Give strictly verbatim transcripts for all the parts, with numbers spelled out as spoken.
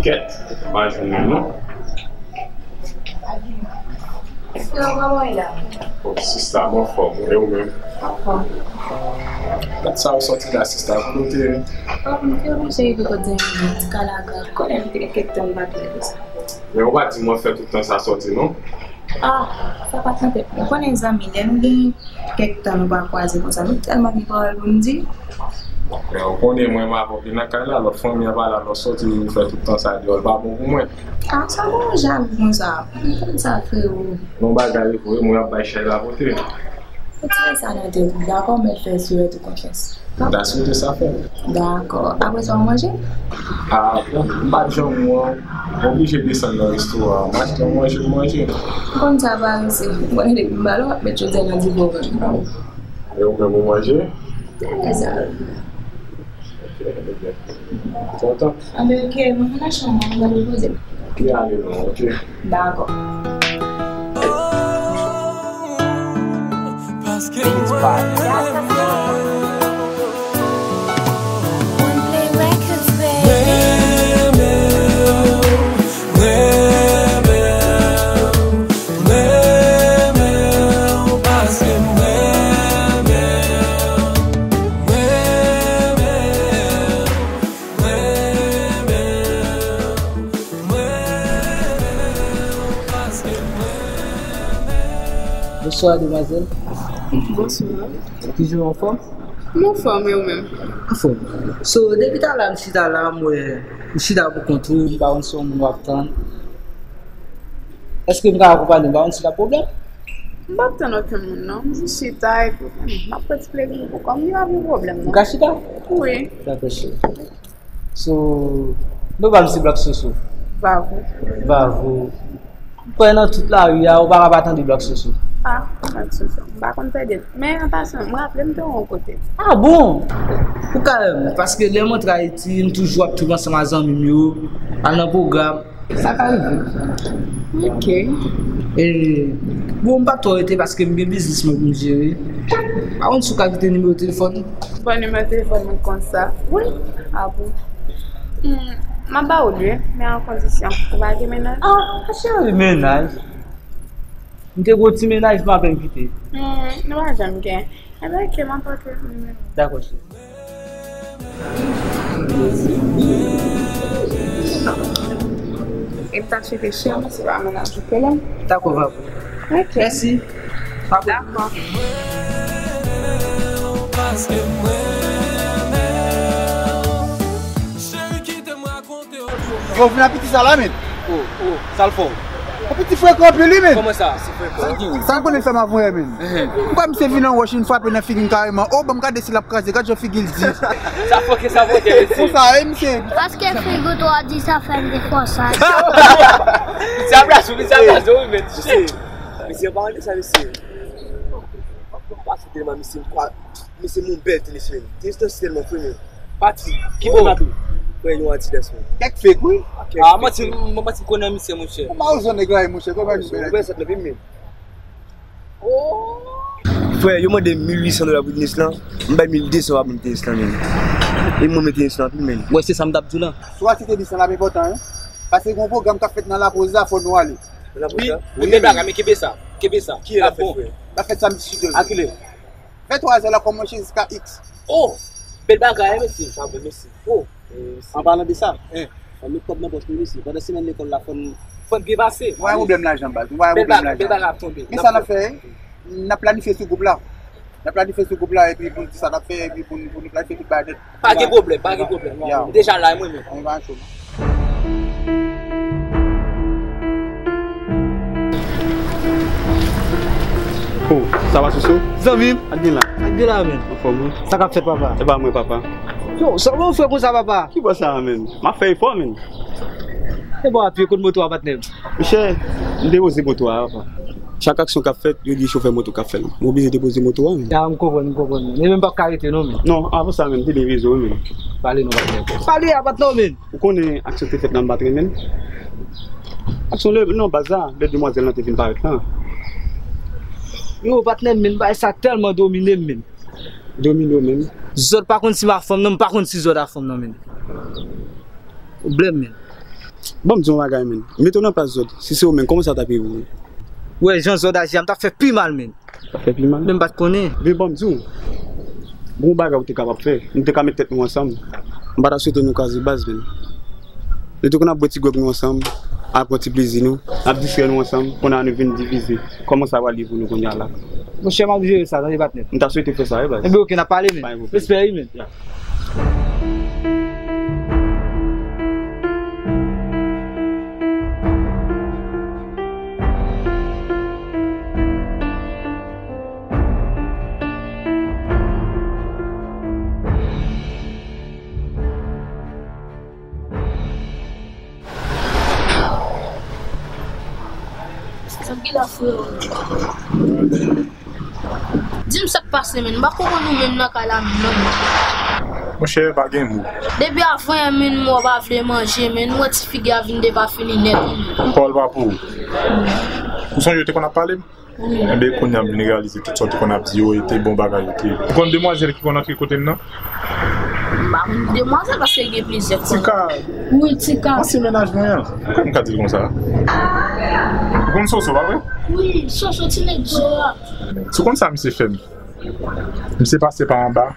Kèt, m pa jwenn li non. Yo, kòman w ye la? O, sista, m anfòm, e ou menm? Anfòm. Dat sa ou sòti la, sista, kote? O, m te oblije rive kote zanmi m nan, ti kalaga, konnen m te gen kèk tan m pa t wè l sa. Men ou pa di m w ap fè tout tan sa sòti non. Ah, sa pa t nan tèt mwen. Ou konnen zanmi, lè nou gen kèk tan nou pa kwaze konsa, nou tèlman gen pawòl pou n di. Men ou konnen mwen m avè w vin nan kay la, lòt fanmi an pa la, lè w sòti ou fè tout tan sa deyò, l pa bon pou mwen. Ah, sa bon jalou konsa. M konn sa, frero. Yon bagay vre, mwen ap bay chay la pote. Retire sa nan tèt ou, dakò, mèt fè sou tèt ou konfyans. M ta swete sa fèt. Dakò. Apre sa, w manje? Ah, bon, m pa t janm wè w oblije desann nan restoran an. M achte yon manje, m manje. M konn sa parese. M konnen depi m ba l, w ap met chodyè nan divo vant. E ou menm, ou manje? Apre sa. Ok, ebyen. Kontan? Anben, ok, mwen nan chanm mwen, mwen repoze m. Li ale non, ok. Dakò. Paske mwen renmen w, renmen w, renmen w, paske mwen renmen w, renmen w. Bonswa, demwazèl. Bonswa. Kijan w, anfòm? M anfòm, e ou menm? Anfòm. So, depi talè a m chita la, m wè ou chita pou kont ou, m pa konn si yon moun w ap tann. Èske m ka akonpanye w? M pa konn si l ap pwoblèm. M p ap tann okenn moun, non. M jis chita epi m ap pran ti plezi m pou kò m. Li p ap yon pwoblèm, non. M ka chita? Wi. Dakò, cheri. So, nou pa m se Black Soso. Bravo. Bravo. M kwè nan tout lari a, ou pa ka pa tande Black Soso. Ah, Black Soso. M pa konn pèdi l. Men, an pasan, m raple m te wè w yon kote. Ah bon? Ou ka wè m, paske lè m antre Ayiti, m toujou ap trip ansanm a zanmi m yo, al nan pwogram. Sa ka rive. Ok. E, bon, m p ap twò rete paske m gen biznis mwen pou m jere. Pa konn si w ka kite nimewo telefòn ou? Bon, nimewo telefòn mwen konsa. Wi. Ah bon. Hmm, m ap ba ou l wi, men an kondisyon. Ou pa gen mennaj? Ah, cheri, mennaj. M te gen yon ti mennaj, m apèn kite. Hmm, nou pa janm gen. Enben, ok, m ap pote nimewo. Dakò, cheri. E m ta swete cheri, si pa mennaj ou ke la. Dakò, va. Ok. Mèsi. Dakò. Yo, vin a piti sa la, men. Oh, oh, sa l fè w? Yon piti frekan anpil, wi, men. Kòman sa? Sa l konnen fè m avè w, men. Ehe. M kwè misye vin an wòch, vin frape nan figi m kareman. Oh, ban m gade si l ap kraze. Gad jan figi l di. Sa fòkè, sa fòkè, mesye. Konsa, e, misye. Paske figi w twò di sa fè m te fò sa. Misye ap rache, misye ap rache, wi, men. Mesye, mesye, pa gade sa, mesye. Pa fout de ma misye, m kwa. Mesye, m yon bèl ti mesye, men. Ti mesye tèlman fre, men. Pati, ki bò w ap ye? Frè, yon Adidas, men. Kèk fake, wi. Ah, manti, m, manti, m konnen misye, monchè. Kòman ou zòn nèg la ye, monchè? Kòman nou fè la? Ou wè sa t leve, men. Oh. Frè, yo mande mil uit san dola pou tenis lan. M bay mil de san pa pou tenis lan, men. E m renmen tenis lan anpil, men. Wè, se sa m t ap di w la. Si w achte tenis lan, l ap enpòtan, wi. Paske gen yon pwogram k ap fèt nan Lapoz la, fò nou ale. Nan Lapoz la? Wi, wi. Bèl bagay, men kenbe sa. Kenbe sa. Ki lè l ap fèt, frè? L ap fèt samdi si Dye vle. A kilè? Venntrwazè la kòmanse jiska X. Oh! Bèl bagay, wi, mesye. Sa bon, mesye. Oh! An palan de sa, fò n met kòb nan pòch nou, mesye. Pandan semèn lekòl la, fò n... Fò n byen pase. Nou pa gen pwoblèm lajan, baz. Nou pa gen pwoblèm lajan. Bèl bagay ap tonbe. Men sa n ap fè, n ap planifye sou gwoup la. N ap planifye sou gwoup la, epi pou n di sa n ap fè, epi pou n, pou n planifye tout bagay nèt. Pa gen pwoblèm, pa gen pwoblèm. Ya. M deja la, mwen menm. Ann, pa cho. Oh, sa va, Soso? Zanmi m. Sa k gen la? Sa k gen la, men? Anfòm, wi. Sa k ap fèt, papa? E pa mwen, papa. Yo, sa w fè konsa, papa? Ki bò sa a, men? M ap fè efò, men. E bò a pye, kot moto a, patnè m? Monchè, m depoze moto a, papa. Chak aksyon k ap fèt, yo di chofè moto k ap fè l. M oblije depoze moto a, men. Ya, m konprann, m konprann, men. E men m p ap ka rete, non, men. Non, avan sa, men, m te byen vize w, men. Pale non, patnè. Pale a, patnè, men. Ou konnen aksyon te fèt la, m pa t renmen l. Aksyon lè, non, baz la, lè demwazèl lan te vin parèt lan. Yo, patnè m, men, bagay sa tèlman domine m, men. Domine w menm? Zòt pa konn si m a fanm, non, m pa konn si zòt a fanm, non, men. Pwoblèm, men. Ban m di w yon bagay, menn. Mete w nan plas Zòd. Si se ou menm, kòman sa t ap ye pou ou? Ou wè jan Zòd aji a, m t ap fè pi mal, menn. T ap fè pi mal? Men m pa t konnen. Men ban m di w, gen yon bagay ou te kapab fè. Nou te ka met tèt nou ansanm. M pa ta swete nou kraze baz, menn. Nou te konn ap bwè ti gwòg nou ansanm, ap pran ti plezi nou, ap distrè nou ansanm, kounye a nou vin divize. Kòman sa pral ye pou nou kounye a la? Monchè, m ap jere sa, tande patnè. M ta swete fè sa, wi, baz. Enben, oke, n ap pale, men. Pa gen pwoblèm. Respè, wi, men. Ya. Sa ki la, freo? Di m sa k pase, menn. M pa konprann ou menm nan kay la, menn, non, menn. Monchè, pa gen mo. Depi avan yè, menn, m wè w pa vle manje, menn. M wè ti figi a vin depafini nèt, wi, menn. Pawòl pa pou ou. Ou sonje yo te konn ap pale m? Wi. Enben, kounye a m vin reyalize tout sa w te konn ap di yo, e te bon bagay yo te ye. Ou konn demwazèl ki konn antre kote m nan? M pa konn demwazèl paske gen plizyè. Tika. Wi, Tika. Ansyen mennaj mwen an. Poukò m ka di l konsa? Ou konn Soso, pa vre? Wi, Soso, ti nèg Zora. Si w konn sa misye fè m? Misye pase pa anba,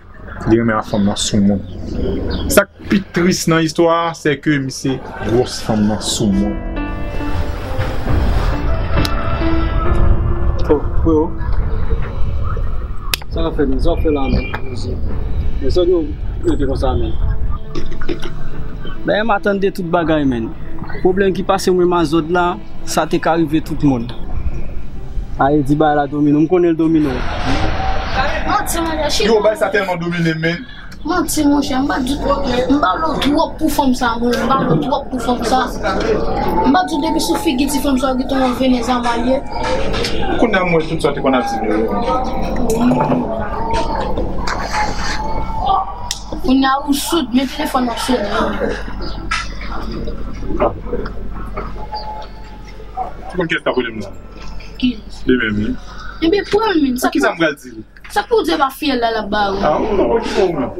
li renmen ak fanm nan sou moun. Sa k pi tris nan istwa a, se ke misye gwòs fanm nan sou moun. Oh, freo. Sa w ap fè, men? Sa w ap fè la, men? Men sa w rete konsa, men? Dayè, m a tande tout bagay, men. Pwoblèm ki pase mwen ak Zòd la, sa te ka rive tout moun. A, e di bagay la domine w. M konnen l domine w. Manti, manti, chita. Yo, bagay sa tèlman domine m, men. Manti, monchè, m pa di, m pa lo twòp pou fanm sa, mwen, m pa lo twòp pou fanm sa. M pa di, depi sou figi ti fanm sa, ou gentan yon venezan malye. Kounye a m wè tout sa w te konn ap di m yo. Kounye a ou soud, men telefòn nan sonnen. Ou konn kiyès k ap rele m nan? Kiyès? Li menm, wi. Ebyen, pran l, men. Sa ki sa m pral di li? Sa k pou di pa fiyèl la l ap ba ou? A, ou pa okipe w, non.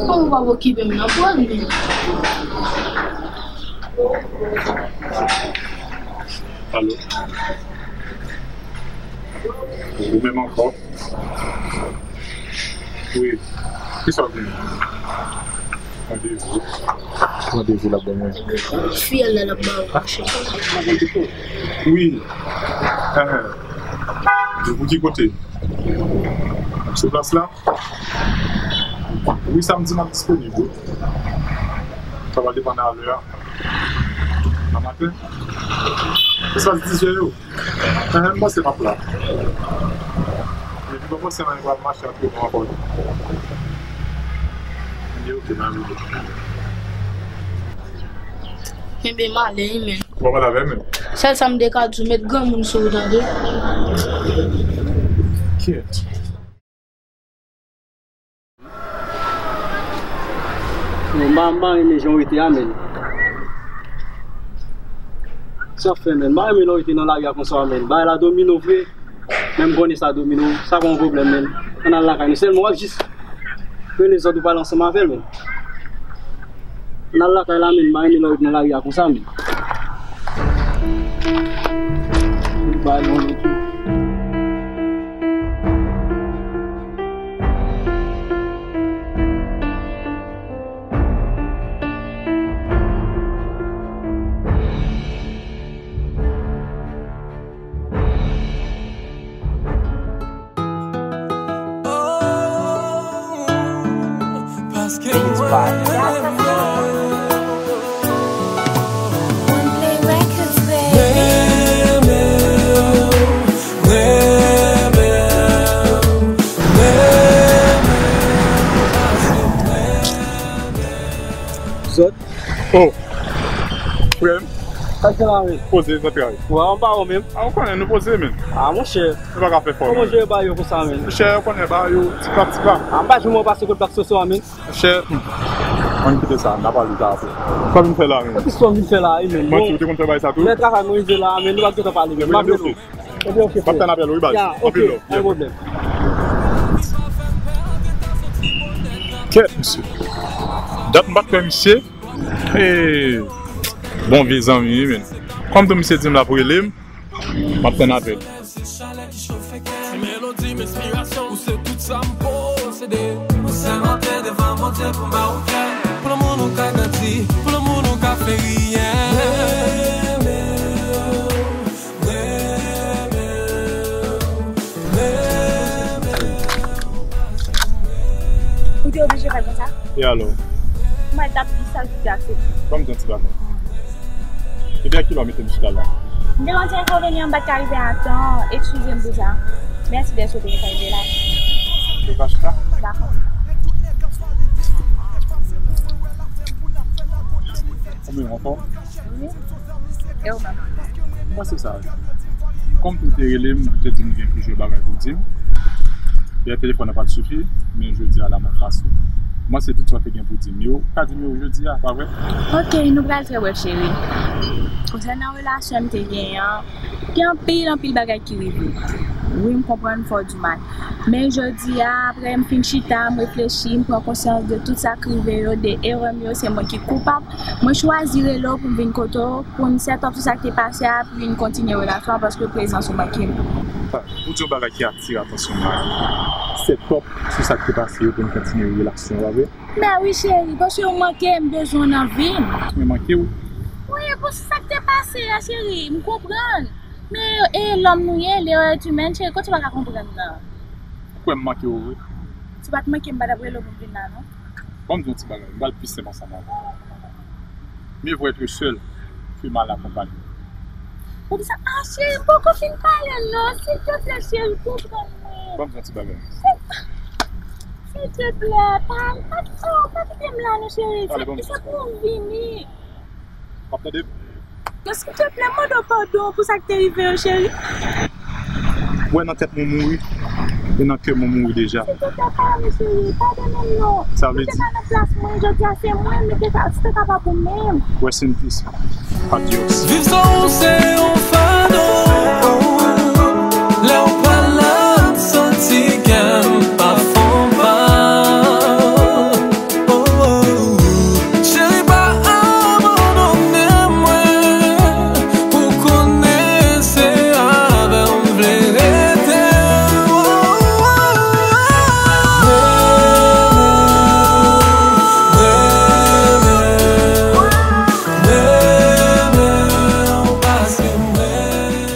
Kòman ou pa okipe m, non? Pran l, men. Alo? Ou menm ankò? Wi. Kisa w gen? Randevou. Randevou l ap ban mwen. Fiyèl la l ap ba ou, monchè. Wi. Enhen. Depi ki kote? Sou plas la? Wi, samdi m ap disponib, wi. Sa va depann a lè a. Nan maten? Espas diz è yo? Enhen, m panse m ap la. Epi m pa panse anyen pral mache antre nou ankò, non. Ebyen, oke, m a rive. Enben, m ale, wi, men. Ou pa pale avè m menm? Sèl sa m te ka di w, met granmoun sou ou, tande. Kyèt. Non, m pa, m pa renmen jan w rete a, men. Sa w ap fè, men? M pa renmen lè w rete nan lari a konsa, men. Bagay la domine w vre. Men m konnen sa domine w. Sa pa yon pwoblèm, men. Ann al lakay nou. Sèlman w ap jis rele Zòd ou pale ansanm avè l, men. Ann al lakay la, men. M pa renmen lè w rete nan lari a konsa, men. Bagay la yon lòt jou. Paske mwen renmen w. One Play Records, baby. Renmen w, renmen w, renmen w, paske mwen renmen w. Zòd. Oh. Frè m. Sa k gen la, men? Poze, zantray. Wa, anba ou menm? A, ou konnen, nou poze, men. A, monchè. Nou pa ka fè fò, non. Kòman jere bagay yo konsa, men? Monchè, ou konnen bagay yo, tipa, tipa. A, m pa janm wè w pase kot blòk Soso a, men. Monchè, hmm. Ann kite sa, n a pale de sa apre. Sa w vin fè la, men? Sa ki sa w vin fè la, wi, men? Manti, ou te konn fè bagay sa tou? Lè travay mwen rive la, men, nou pa t gentan pale, men. M ap rele w. Ebyen, oke, frè. M ap tann apèl ou, wi, baz. Ya, oke, pa gen pwoblèm. Kèt, mesye. Dat m pa t wè misye. Hey. Bon vye zanmi wi, men. Kòm tou misye di m l ap rele m, m ap tann apèl. Melodi m enspirasyon, ou se tout sa m posede. Nou sèmante devan Bondye pou ba ou kè. Pou lanmou nou ka grandi, pou lanmou nou ka fè riyen. Renmen w, renmen w, renmen w. Ou te oblije fè l konsa? E alò? Mwen t ap di sa l te ase. Ban m di yon ti bagay. Depi a kilè w mete m sou la la? M te gen yon ti enkonvenyan, m pa t ka rive a tan. Eskize m pou sa. Mèsi dèske w te fè m rive la. Yo pa chita? Dakò. Kòman w anfòm? Wi. E ou menm? Mwen se sa. Kòm tou te rele m, ou te di m gen plizyè bagay pou di m. Yè telefòn nan pa t sifi, men jodi a la mwen fas ou. Mwen se tout sa w te gen pou di m yo. Ou ka di m yo jodi a, pa vre? Ok, nou pral fè wè, cheri. Konsènan relasyon m te genyen an, gen anpil, anpil bagay ki rive. Wi, m konprann fè w di mal. Men jodi a, apre m fin chita, m reflechi, m pran konsyans de tout sa k rive yo, de erè m yo, se mwen ki koupab. Mwen chwazi rele w pou m vin kote w, pou n set up sou sa k te pase a, pou n kontinye relasyon an, paske prezans ou manke m. Ou di yon bagay ki atire atansyon m la. Set up sou sa k te pase yo pou n kontinye relasyon an, pa vre? Men wi, cheri, paske ou manke m, bezwen w nan vi m. Mwen manke w? Wi, pou sa k te pase a, cheri, m konprann. Men, e lòm nou ye, l'erreur est humaine, cheri, kote w pa ka konprann nan? Ou kwè m manke w vre? Si w pa t manke m, m pa t ap rele w pou m vin la, non. Ban m di yon ti bagay, m pral pi senp ansanm avè w. Mieux vaut être seul que mal accompagné. Ou di sa, ah, cheri, m poko fin pale, non, silteplè, cheri, konprann mwen. Ban m di yon ti bagay. Silteplè, pa, pa, oh, pa kite m la, non, cheri. Ale, ban m di yon ti bagay. Se pou m vini. W ap tande? Non, silteplè, mande w padon pou sa k te rive yo, cheri. Ou wè nan tèt mwen mouri, e nan kè mwen mouri deja. Silteplè, pa ale, cheri. Padone m, non. Sa vle di? Ou te pa nan plas mwen, jodi a se mwen, men te ka, si te ka pa pou mwen. Rest in peace. Adios. Viv san ou se yon fado.